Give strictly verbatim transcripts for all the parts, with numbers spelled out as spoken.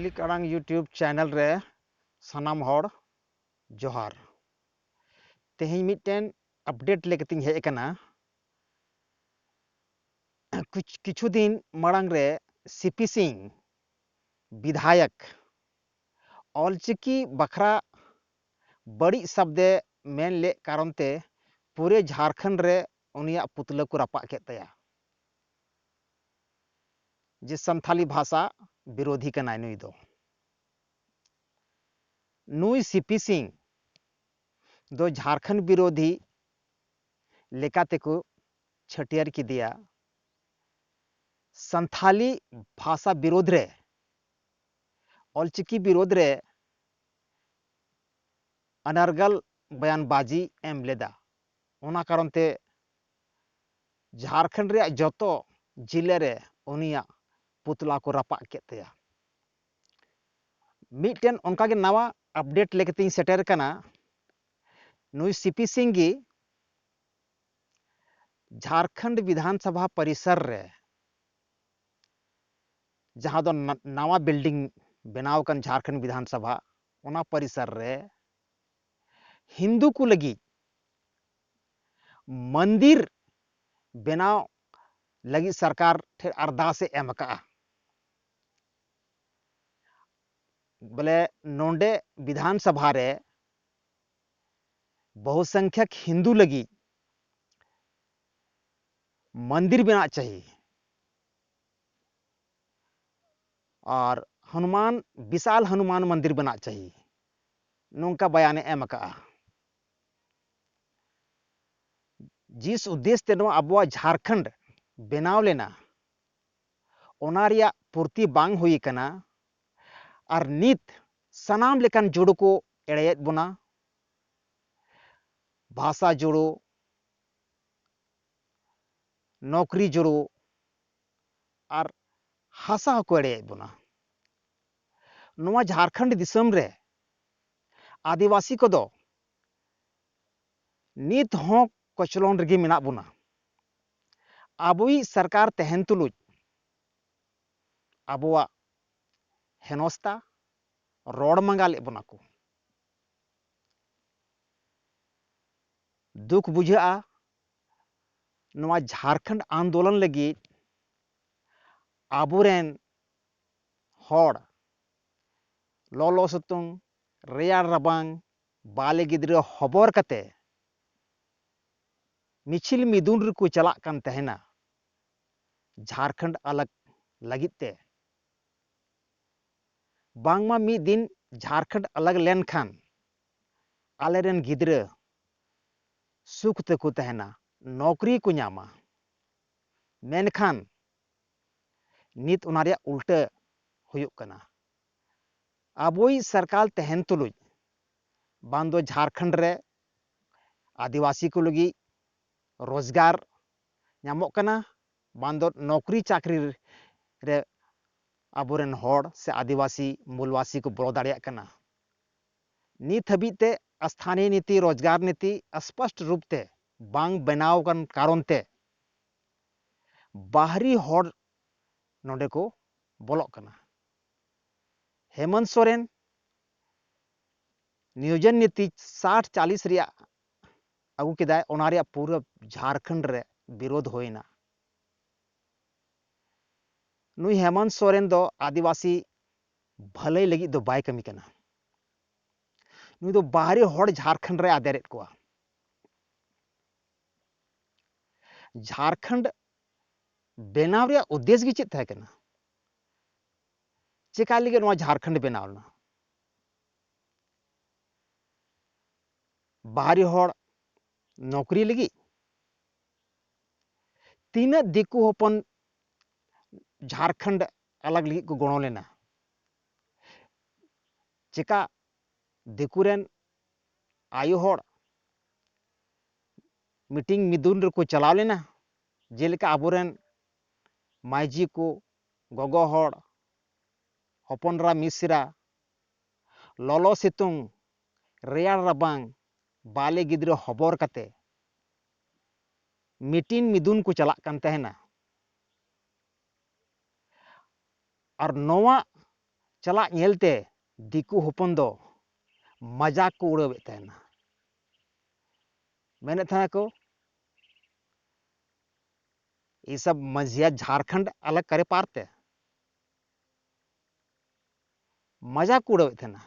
ᱠᱟᱹᱞᱤᱠ ᱟᱲᱟᱝ YouTube channel ᱨᱮ ᱥᱟᱱᱟᱢ ᱦᱚᱲ ᱡᱚᱦᱟᱨ᱾ ᱛᱮᱦᱮᱧ ᱢᱤᱫᱴᱮᱱ update ᱞᱟᱹᱜᱤᱫ ᱤᱧ ᱦᱮᱡ ᱟᱠᱟᱱᱟ᱾ ᱠᱤᱪᱷᱩ ᱫᱤᱱ ᱢᱟᱲᱟᱝ ᱨᱮ ᱥᱤ ᱯᱤ ᱥᱤᱝ ᱵᱤᱫᱷᱟᱭᱚᱠ ᱚᱞᱪᱤᱠᱤ ᱵᱟᱠᱷᱨᱟ ᱵᱟᱹᱲᱤᱡ ᱥᱟᱵᱫᱮ ᱢᱮᱱ ᱞᱮᱫ ᱠᱟᱨᱚᱱ ᱛᱮ ᱯᱩᱨᱟᱹ ᱡᱷᱟᱲᱠᱷᱚᱸᱰ ᱨᱮ ᱩᱱᱤᱭᱟᱜ ᱯᱩᱛᱞᱟᱹ ᱠᱚ ᱨᱟᱯᱟᱜ ᱠᱮᱫ ᱛᱟᱭᱟ᱾ ᱡᱮ ᱥᱟᱱᱛᱷᱟᱞᱤ ᱵᱷᱟᱥᱟ ᱵᱤᱨᱳᱫᱷᱤ ᱠᱟᱱᱟᱭ ᱱᱩᱭ ᱫᱚ᱾ ᱱᱩᱭ ᱥᱤ ᱯᱤ ᱥᱤᱝ ᱫᱚ ᱡᱷᱟᱲᱠᱷᱚᱸᱰ ᱵᱤᱨᱳᱫᱷᱤ ᱞᱮᱠᱟ ᱛᱮᱠᱚ ᱪᱷᱟᱹᱴᱭᱟᱹᱨ ᱠᱮᱫᱮᱭᱟ᱾ ᱥᱟᱱᱛᱷᱟᱞᱤ ᱵᱷᱟᱥᱟ ᱵᱤᱨᱳᱫᱷ ᱨᱮ, ᱚᱞᱪᱤᱠᱤ ᱵᱤᱨᱳᱫᱷ ᱨᱮ ᱚᱱᱟᱨᱜᱟᱞ ᱵᱚᱭᱟᱱᱵᱟᱡᱤ ᱮᱢ ᱞᱮᱫᱟ᱾ ᱚᱱᱟ ᱠᱟᱨᱚᱱ ᱛᱮ ᱡᱷᱟᱲᱠᱷᱚᱸᱰ ᱨᱮᱭᱟᱜ ᱡᱚᱛᱚ ᱡᱤᱞᱟᱹ ᱨᱮ ᱩᱱᱤᱭᱟᱜ ᱯᱩᱛᱞᱟ ᱠᱚ ᱨᱟᱯᱟᱜ ᱠᱮᱫ ᱛᱟᱭᱟ᱾ ᱢᱤᱫᱴᱮᱱ ᱚᱱᱠᱟᱜᱮ ᱱᱟᱣᱟ update ᱞᱮᱠᱟᱛᱤᱧ ᱥᱮᱴᱮᱨ ᱠᱟᱱᱟ᱾ ᱱᱩᱭ ᱥᱤ ᱯᱤ ᱥᱤᱝ ᱜᱮ ᱡᱷᱟᱲᱠᱷᱚᱸᱰ ᱵᱤᱫᱷᱟᱱ ᱥᱚᱵᱷᱟ ᱯᱚᱨᱤᱥᱚᱨ ᱨᱮ, ᱡᱟᱦᱟᱸ ᱫᱚ ᱱᱟ-, ᱱᱟᱣᱟ building ᱵᱮᱱᱟᱣ ᱟᱠᱟᱱ ᱡᱷᱟᱲᱠᱷᱚᱸᱰ ᱵᱤᱫᱷᱟᱱ ᱥᱚᱵᱷᱟ, ᱚᱱᱟ ᱯᱚᱨᱤᱥᱚᱨ ᱨᱮ ᱦᱤᱱᱫᱩ ᱠᱚ ᱞᱟᱹᱜᱤᱫ ᱢᱚᱱᱫᱤᱨ ᱵᱮᱱᱟᱣ ᱞᱟᱹᱜᱤᱫ ᱥᱚᱨᱠᱟᱨ ᱴᱷᱮᱱ ᱟᱨᱫᱟᱥ ᱮ ᱮᱢ ᱟᱠᱟᱫᱼᱟ᱾ ᱵᱚᱞᱮ ᱱᱚᱰᱮ ᱵᱤᱫᱷᱟᱱ ᱥᱚᱵᱷᱟ ᱨᱮ ᱵᱚᱦᱩᱥᱚᱝᱠᱷᱭᱟᱠ ᱦᱤᱱᱫᱩ ᱞᱟᱹᱜᱤᱫ ᱢᱚᱱᱫᱤᱨ ᱵᱮᱱᱟᱜ ᱪᱟᱹᱦᱤ ᱟᱨ ᱦᱚᱱᱩᱢᱟᱱ, ᱵᱤᱥᱟᱞ ᱦᱚᱱᱩᱢᱟᱱ ᱢᱚᱱᱫᱤᱨ ᱵᱮᱱᱟᱜ ᱪᱟᱹᱦᱤ, ᱱᱚᱝᱠᱟ ᱵᱟᱭᱟᱱᱮ ᱮᱢ ᱟᱠᱟᱫᱼᱟ᱾ ᱡᱤᱥ ᱩᱫᱽᱫᱮᱥ ᱛᱮ ᱱᱚᱣᱟ ᱟᱵᱚᱣᱟᱜ ᱡᱷᱟᱲᱠᱷᱚᱸᱰ ᱵᱮᱱᱟᱣ ᱞᱮᱱᱟ, ᱚᱱᱟ ᱨᱮᱭᱟᱜ ᱯᱩᱨᱛᱤ ᱵᱟᱝ ᱦᱩᱭ ᱟᱠᱟᱱᱟ᱾ ᱟᱨ ᱱᱤᱛ ᱥᱟᱱᱟᱢ ᱞᱮᱠᱟᱱ ᱡᱩᱲᱩ ᱠᱚ ᱮᱲᱮᱭᱮᱫ ᱵᱚᱱᱟ᱾ ᱵᱷᱟᱥᱟ ᱡᱩᱲᱩ, ᱱᱚᱠᱨᱤ ᱡᱩᱲᱩ ᱟᱨ ᱦᱟᱥᱟ ᱦᱚᱸᱠᱚ ᱮᱲᱮᱭᱮᱫ ᱵᱚᱱᱟ᱾ ᱱᱚᱣᱟ ᱡᱷᱟᱲᱠᱷᱚᱸᱰ ᱫᱤᱥᱚᱢ ᱨᱮ ᱟᱹᱫᱤᱵᱟᱹᱥᱤ ᱠᱚᱫᱚ ᱱᱤᱛ ᱦᱚᱸ ᱠᱚᱪᱞᱚᱱ ᱨᱮᱜᱮ ᱢᱮᱱᱟᱜ ᱵᱚᱱᱟ᱾ ᱟᱵᱚᱭᱤᱡ ᱥᱚᱨᱠᱟᱨ ᱛᱟᱦᱮᱱ ᱛᱩᱞᱩᱡ ᱟᱵᱚᱣᱟᱜ ᱦᱮᱱᱚᱥᱛᱟ, ᱨᱚᱲ ᱢᱟᱸᱜᱟ ᱞᱮᱫ ᱵᱚᱱᱟ ᱠᱚ᱾ ᱫᱩᱠ ᱵᱩᱡᱷᱟᱹᱜᱼᱟ, ᱱᱚᱣᱟ ᱡᱷᱟᱲᱠᱷᱚᱸᱰ ᱟᱱᱫᱳᱞᱚᱱ ᱞᱟᱹᱜᱤᱫ ᱟᱵᱚᱨᱮᱱ ᱦᱚᱲ ᱞᱚᱞᱚ ᱥᱤᱛᱩᱝ, ᱨᱮᱭᱟᱲ ᱨᱟᱵᱟᱝ, ᱵᱟᱞᱮ ᱜᱤᱫᱽᱨᱟᱹ ᱦᱚᱵᱚᱨ ᱠᱟᱛᱮ ᱢᱤᱪᱷᱤᱞ ᱢᱤᱫᱩᱱ ᱨᱮᱠᱚ ᱪᱟᱞᱟᱜ ᱠᱟᱱ ᱛᱟᱦᱮᱱᱟ ᱡᱷᱟᱲᱠᱷᱚᱸᱰ ᱟᱞᱟᱜᱽ ᱞᱟᱹᱜᱤᱫ ᱛᱮ᱾ ᱵᱟᱝᱢᱟ ᱢᱤᱫ ᱫᱤᱱ ᱡᱷᱟᱲᱠᱷᱚᱸᱰ ᱟᱞᱟᱜᱽ ᱞᱮᱱᱠᱷᱟᱱ ᱟᱞᱮᱨᱮᱱ ᱜᱤᱫᱽᱨᱟᱹ ᱥᱩᱠ ᱛᱮᱠᱚ ᱛᱟᱦᱮᱱᱟ, ᱱᱚᱠᱨᱤ ᱠᱚ ᱧᱟᱢᱟ᱾ ᱢᱮᱱᱠᱷᱟᱱ ᱱᱤᱛ ᱚᱱᱟ ᱨᱮᱭᱟᱜ ᱩᱞᱴᱟᱹ ᱦᱩᱭᱩᱜ ᱠᱟᱱᱟ᱾ ᱟᱵᱚᱭᱤᱡ ᱥᱚᱨᱠᱟᱨ ᱛᱟᱦᱮᱱ ᱛᱩᱞᱩᱡ ᱵᱟᱝ ᱫᱚ ᱡᱷᱟᱲᱠᱷᱚᱸᱰ ᱨᱮ ᱟᱹᱫᱤᱵᱟᱹᱥᱤ ᱠᱚ ᱞᱟᱹᱜᱤᱫ ᱨᱳᱡᱽᱜᱟᱨ ᱧᱟᱢᱚᱜ ᱠᱟᱱᱟ, ᱵᱟᱝ ᱫᱚ ᱱᱚᱠᱨᱤ ᱪᱟᱹᱠᱨᱤ ᱨᱮ ᱟᱵᱚᱨᱮᱱ ᱦᱚᱲ ᱥᱮ ᱟᱹᱫᱤᱵᱟᱹᱥᱤ ᱢᱩᱞᱵᱟᱹᱥᱤ ᱠᱚ ᱵᱚᱞᱚ ᱫᱟᱲᱮᱭᱟᱜ ᱠᱟᱱᱟ᱾ ᱱᱤᱛ ᱦᱟᱹᱵᱤᱡ ᱛᱮ ᱥᱛᱷᱟᱱᱤᱭ ᱱᱤᱛᱤ, ᱨᱳᱡᱽᱜᱟᱨ ᱱᱤᱛᱤ ᱥᱯᱚᱥᱴ ᱨᱩᱯ ᱛᱮ ᱵᱟᱝ ᱵᱮᱱᱟᱣ ᱟᱠᱟᱱ ᱠᱟᱨᱚᱱ ᱛᱮ ᱵᱟᱦᱨᱤ ᱦᱚᱲ ᱱᱚᱰᱮ ᱠᱚ ᱵᱚᱞᱚᱜ ᱠᱟᱱᱟ᱾ ᱦᱮᱢᱚᱱᱛ ᱥᱚᱨᱮᱱ ᱱᱤᱭᱳᱡᱚᱱ ᱱᱤᱛᱤ ᱥᱟᱴ ᱪᱟᱞᱤᱥ ᱨᱮᱭᱟᱜ ᱟᱹᱜᱩ ᱠᱮᱫᱟᱭ, ᱚᱱᱟ ᱨᱮᱭᱟᱜ ᱯᱩᱨᱟᱹ ᱡᱷᱟᱲᱠᱷᱚᱸᱰ ᱨᱮ ᱵᱤᱨᱳᱫᱷ ᱦᱩᱭᱱᱟ᱾ ᱱᱩᱭ ᱦᱮᱢᱚᱱᱛ ᱥᱚᱨᱮᱱ ᱫᱚ ᱟᱹᱫᱤᱵᱟᱹᱥᱤ ᱵᱷᱟᱹᱞᱟᱹᱭ ᱞᱟᱹᱜᱤᱫ ᱫᱚ ᱵᱟᱭ ᱠᱟᱹᱢᱤ ᱠᱟᱱᱟ᱾ ᱱᱩᱭ ᱫᱚ ᱵᱟᱦᱨᱮ ᱦᱚᱲ ᱡᱷᱟᱲᱠᱷᱚᱸᱰ ᱨᱮ ᱟᱫᱮᱨᱮᱫ ᱠᱚᱣᱟ᱾ ᱡᱷᱟᱲᱠᱷᱚᱸᱰ ᱵᱮᱱᱟᱣ ᱨᱮᱭᱟᱜ ᱩᱫᱽᱫᱮᱥ ᱜᱮ ᱪᱮᱫ ᱛᱟᱦᱮᱸ ᱠᱟᱱᱟ? ᱪᱮᱠᱟ ᱞᱟᱹᱜᱤᱫ ᱱᱚᱣᱟ ᱡᱷᱟᱲᱠᱷᱚᱸᱰ ᱵᱮᱱᱟᱣ ᱞᱮᱱᱟ? ᱵᱟᱦᱨᱮ ᱦᱚᱲ ᱱᱚᱠᱨᱤ ᱞᱟᱹᱜᱤᱫ? ᱛᱤᱱᱟᱹᱜ ᱫᱤᱠᱩ ᱦᱚᱯᱚᱱ ᱡᱷᱟᱲᱠᱷᱚᱸᱰ ᱟᱞᱟᱜᱽ ᱞᱟᱹᱜᱤᱫ ᱠᱚ ᱜᱚᱲᱚ ᱞᱮᱱᱟ? ᱪᱮᱠᱟ ᱫᱤᱠᱩ ᱨᱮᱱ ᱟᱭᱳ ᱦᱚᱲ ᱢᱤᱴᱤᱝ ᱢᱤᱫᱩᱱ ᱨᱮᱠᱚ ᱪᱟᱞᱟᱣ ᱞᱮᱱᱟ? ᱡᱮᱞᱮᱠᱟ ᱟᱵᱚᱨᱮᱱ ᱢᱟᱹᱡᱷᱤ ᱠᱚ, ᱜᱚᱜᱚ ᱦᱚᱲ, ᱦᱚᱯᱚᱱ ᱮᱨᱟ ᱢᱤᱥᱨᱟ, ᱞᱚᱞᱚ ᱥᱤᱛᱩᱝ, ᱨᱮᱭᱟᱲ ᱨᱟᱵᱟᱝ, ᱵᱟᱞᱮ ᱜᱤᱫᱽᱨᱟᱹ ᱦᱚᱵᱚᱨ ᱠᱟᱛᱮ ᱢᱤᱴᱤᱝ ᱢᱤᱫᱩᱱ ᱠᱚ ᱪᱟᱞᱟᱜ ᱠᱟᱱ ᱛᱟᱦᱮᱱᱟ᱾ ᱟᱨ ᱱᱚᱣᱟ ᱪᱟᱞᱟᱜ ᱧᱮᱞᱛᱮ ᱫᱤᱠᱩ ᱦᱚᱯᱚᱱ ᱫᱚ ᱢᱟᱡᱟᱠ ᱠᱚ ᱩᱲᱟᱹᱣᱮᱫ ᱛᱟᱦᱮᱱᱟ᱾ ᱢᱮᱱᱮᱫ ᱛᱟᱦᱮᱱᱟᱠᱚ, "ये सब मजिया झारखंड अलग करे पारते।" ᱢᱟᱡᱟᱠ ᱠᱚ ᱩᱲᱟᱹᱣᱮᱫ ᱛᱟᱦᱮᱱᱟ᱾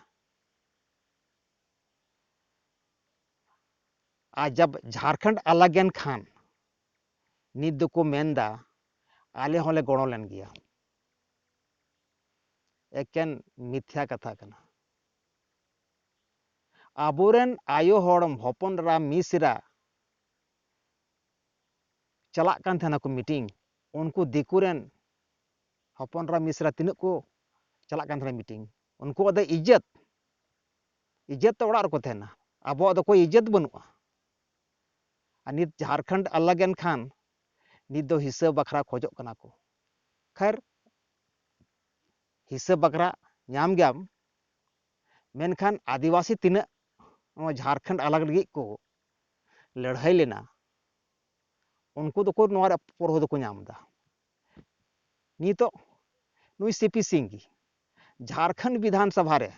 ᱟᱨ ᱡᱟᱵ ᱡᱷᱟᱨᱠᱷᱚᱸᱰ ᱟᱞᱟᱜ ᱮᱱ ᱠᱷᱟᱱ, ᱱᱤᱛ ᱫᱚᱠᱚ ᱢᱮᱱᱫᱟ, "ᱟᱞᱮ ᱦᱚᱸᱞᱮ ᱜᱚᱲᱚ ᱞᱮᱱ ᱜᱮᱭᱟ᱾" ᱮᱠᱮᱱ ᱢᱤᱛᱷᱭᱟ ᱠᱟᱛᱷᱟ ᱠᱟᱱᱟ᱾ ᱟᱵᱚᱨᱮᱱ ᱟᱭᱳ ᱦᱚᱲ ᱦᱚᱯᱚᱱ ᱮᱨᱟ ᱢᱤᱥ ᱮᱨᱟ ᱪᱟᱞᱟᱜ ᱠᱟᱱ ᱛᱟᱦᱮᱱᱟ ᱠᱚ ᱢᱤᱴᱤᱝ, ᱩᱱᱠᱩ ᱫᱤᱠᱩ ᱨᱮᱱ ᱦᱚᱯᱚᱱ ᱮᱨᱟ ᱢᱤᱥ ᱮᱨᱟ ᱛᱤᱱᱟᱹᱜ ᱠᱚ ᱪᱟᱞᱟᱜ ᱠᱟᱱ ᱛᱟᱦᱮᱱᱟ ᱢᱤᱴᱤᱝ, ᱩᱱᱠᱩᱣᱟᱜ ᱫᱚ ᱤᱡᱽᱡᱚᱛ, ᱤᱡᱽᱡᱚᱛ ᱫᱚ ᱚᱲᱟᱜ ᱨᱮᱠᱚ ᱛᱟᱦᱮᱱᱟ, ᱟᱵᱚᱣᱟᱜ ᱫᱚ ᱠᱳᱭ ᱤᱡᱽᱡᱚᱛ ᱵᱟᱹᱱᱩᱜᱼᱟ᱾ ᱟᱨ ᱱᱤᱛ ᱡᱷᱟᱨᱠᱷᱚᱸᱰ ᱟᱞᱟᱜ ᱮᱱ ᱠᱷᱟᱱ ᱱᱤᱛ ᱫᱚ ᱦᱤᱥᱟᱹ ᱵᱟᱠᱷᱨᱟ ᱠᱷᱚᱡᱚᱜ ᱠᱟᱱᱟ ᱠᱚ᱾ ᱠᱷᱟᱭᱨ, ᱦᱤᱥᱟᱹ ᱵᱟᱠᱷᱨᱟ ᱧᱟᱢ ᱜᱮᱭᱟᱢ, ᱢᱮᱱᱠᱷᱟᱱ ᱟᱹᱫᱤᱵᱟᱹᱥᱤ ᱛᱤᱱᱟᱹᱜ ᱱᱚᱣᱟ ᱡᱷᱟᱨᱠᱷᱚᱸᱰ ᱟᱞᱟᱜ ᱞᱟᱹᱜᱤᱫ ᱠᱚ ᱞᱟᱹᱲᱦᱟᱹᱭ ᱞᱮᱱᱟ, ᱩᱱᱠᱩ ᱫᱚᱠᱚ ᱱᱚᱣᱟ ᱨᱮ ᱯᱚᱨᱦᱚ ᱫᱚᱠᱚ ᱧᱟᱢ ᱮᱫᱟ᱾ ᱱᱤᱛᱚᱜ ᱱᱩᱭ ᱥᱤ ᱯᱤ ᱥᱤᱝ ᱜᱮ ᱡᱷᱟᱨᱠᱷᱚᱸᱰ ᱵᱤᱫᱷᱟᱱ ᱥᱚᱵᱷᱟ ᱨᱮ,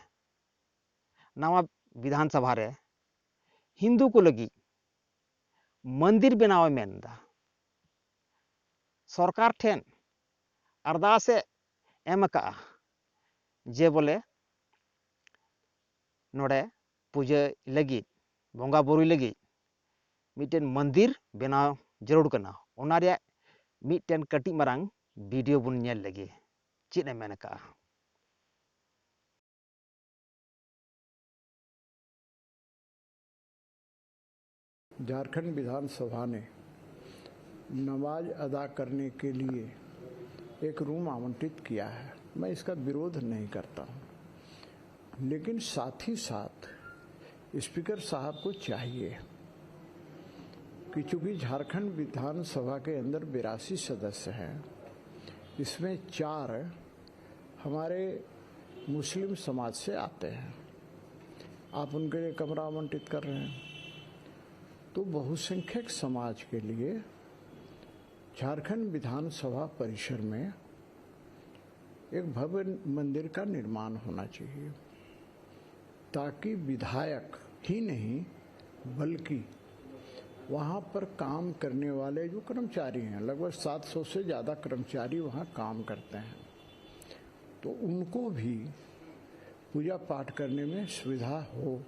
ᱱᱟᱣᱟ ᱵᱤᱫᱷᱟᱱ ᱥᱚᱵᱷᱟ ᱨᱮ ᱦᱤᱱᱫᱩ ᱠᱚ ᱞᱟᱹᱜᱤᱫ ᱢᱚᱱᱫᱤᱨ ᱵᱮᱱᱟᱣᱮ ᱢᱮᱱ ᱮᱫᱟ᱾ ᱥᱚᱨᱠᱟᱨ ᱴᱷᱮᱱ ᱟᱨᱫᱟᱥ ᱮ ᱮᱢ ᱟᱠᱟᱫᱼᱟ ᱡᱮ ᱵᱚᱞᱮ ᱱᱚᱰᱮ ᱯᱩᱡᱟᱹ ᱞᱟᱹᱜᱤᱫ, ᱵᱚᱸᱜᱟ ᱵᱩᱨᱩᱭ ᱞᱟᱹᱜᱤᱫ ᱢᱤᱫᱴᱮᱱ ᱢᱚᱱᱫᱤᱨ ᱵᱮᱱᱟᱣ ᱡᱟᱹᱨᱩᱲ ᱠᱟᱱᱟ᱾ ᱚᱱᱟ ᱨᱮᱭᱟᱜ ᱢᱤᱫᱴᱮᱱ ᱠᱟᱹᱴᱤᱡ ᱢᱟᱨᱟᱝ ᱵᱷᱤᱰᱤᱭᱳ ᱵᱚᱱ ᱧᱮᱞ ᱞᱮᱜᱮ, ᱪᱮᱫ ᱮ ᱢᱮᱱ ᱟᱠᱟᱫᱼᱟ᱾ झारखंड विधानसभा ने नमाज अदा करने के लिए एक रूम आवंटित किया है। मैं इसका विरोध नहीं करता हूँ, लेकिन साथ ही साथ स्पीकर साहब को चाहिए कि चूंकि झारखंड विधानसभा के अंदर बिरासी सदस्य हैं, इसमें चार हमारे मुस्लिम समाज से आते हैं, आप उनके लिए कमरा आवंटित कर रहे हैं, तो बहुसंख्यक समाज के लिए झारखंड विधानसभा परिसर में एक भव्य मंदिर का निर्माण होना चाहिए, ताकि विधायक ही नहीं, बल्कि वहाँ पर काम करने वाले जो कर्मचारी हैं, लगभग सात सौ से ज़्यादा कर्मचारी वहाँ काम करते हैं, तो उनको भी पूजा पाठ करने में सुविधा हो।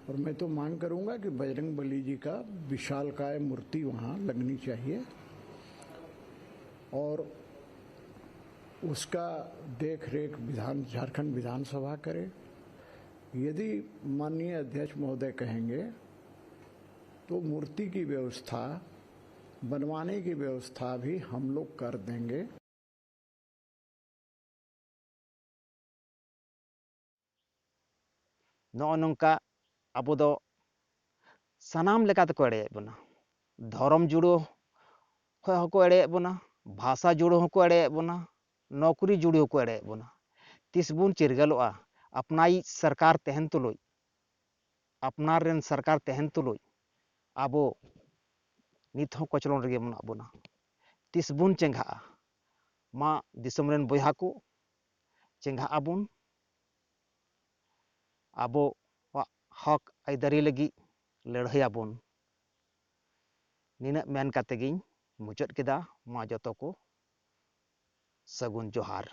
और मैं तो मांग करूँगा कि बजरंग बली जी का विशालकाय मूर्ति वहाँ लगनी चाहिए और उसका देख रेख विधान, झारखंड विधानसभा करे। यदि माननीय अध्यक्ष महोदय कहेंगे, तो मूर्ति की व्यवस्था, बनवाने की व्यवस्था भी हम लोग कर देंगे। ᱱᱚᱜᱼᱚ ᱱᱚᱝᱠᱟ ᱟᱵᱚ ᱫᱚ ᱥᱟᱱᱟᱢ ᱞᱮᱠᱟ ᱛᱮᱠᱚ ᱮᱲᱮᱭᱮᱫ ᱵᱚᱱᱟ᱾ ᱫᱷᱚᱨᱚᱢ ᱡᱩᱲᱟᱹ ᱦᱚᱸᱠᱚ ᱮᱲᱮᱭᱮᱫ ᱵᱚᱱᱟ, ᱵᱷᱟᱥᱟ ᱡᱩᱲᱟᱹ ᱦᱚᱸᱠᱚ ᱮᱲᱮᱭᱮᱫ ᱵᱚᱱᱟ, ᱱᱚᱠᱨᱤ ᱡᱩᱲᱟᱹ ᱦᱚᱸᱠᱚ ᱮᱲᱮᱭᱮᱫ ᱵᱚᱱᱟ᱾ ᱛᱤᱥ ᱵᱚᱱ ᱪᱤᱨᱜᱟᱹᱞᱚᱜᱼᱟ? ᱟᱯᱱᱟᱭᱤᱡ ᱥᱚᱨᱠᱟᱨ ᱛᱟᱦᱮᱱ ᱛᱩᱞᱩᱡ, ᱟᱯᱱᱟᱨ ᱨᱮᱱ ᱥᱚᱨᱠᱟᱨ ᱛᱟᱦᱮᱱ ᱛᱩᱞᱩᱡ ᱟᱵᱚ ᱱᱤᱛ ᱦᱚᱸ ᱠᱚᱪᱞᱚᱱ ᱨᱮᱜᱮ ᱢᱮᱱᱟᱜ ᱵᱚᱱᱟ᱾ ᱛᱤᱥ ᱵᱚᱱ ᱪᱮᱸᱜᱷᱟᱜᱼᱟ? ᱢᱟ ᱫᱤᱥᱚᱢ ᱨᱮᱱ ᱵᱚᱭᱦᱟ ᱠᱚ, ᱪᱮᱸᱜᱷᱟᱜ ᱟᱵᱚᱱ, ᱟᱵᱚᱣᱟᱜ ᱦᱚᱠ ᱟᱹᱭᱫᱟᱹᱨᱤ ᱞᱟᱹᱜᱤᱫ ᱞᱟᱹᱲᱦᱟᱹᱭ ᱟᱵᱚᱱ᱾ ᱱᱤᱱᱟᱹᱜ ᱢᱮᱱ ᱠᱟᱛᱮ ᱜᱤᱧ ᱢᱩᱪᱟᱹᱫ ᱠᱮᱫᱟ᱾ ᱢᱟ ᱡᱚᱛᱚ ᱠᱚ ᱥᱟᱹᱜᱩᱱ ᱡᱚᱦᱟᱨ᱾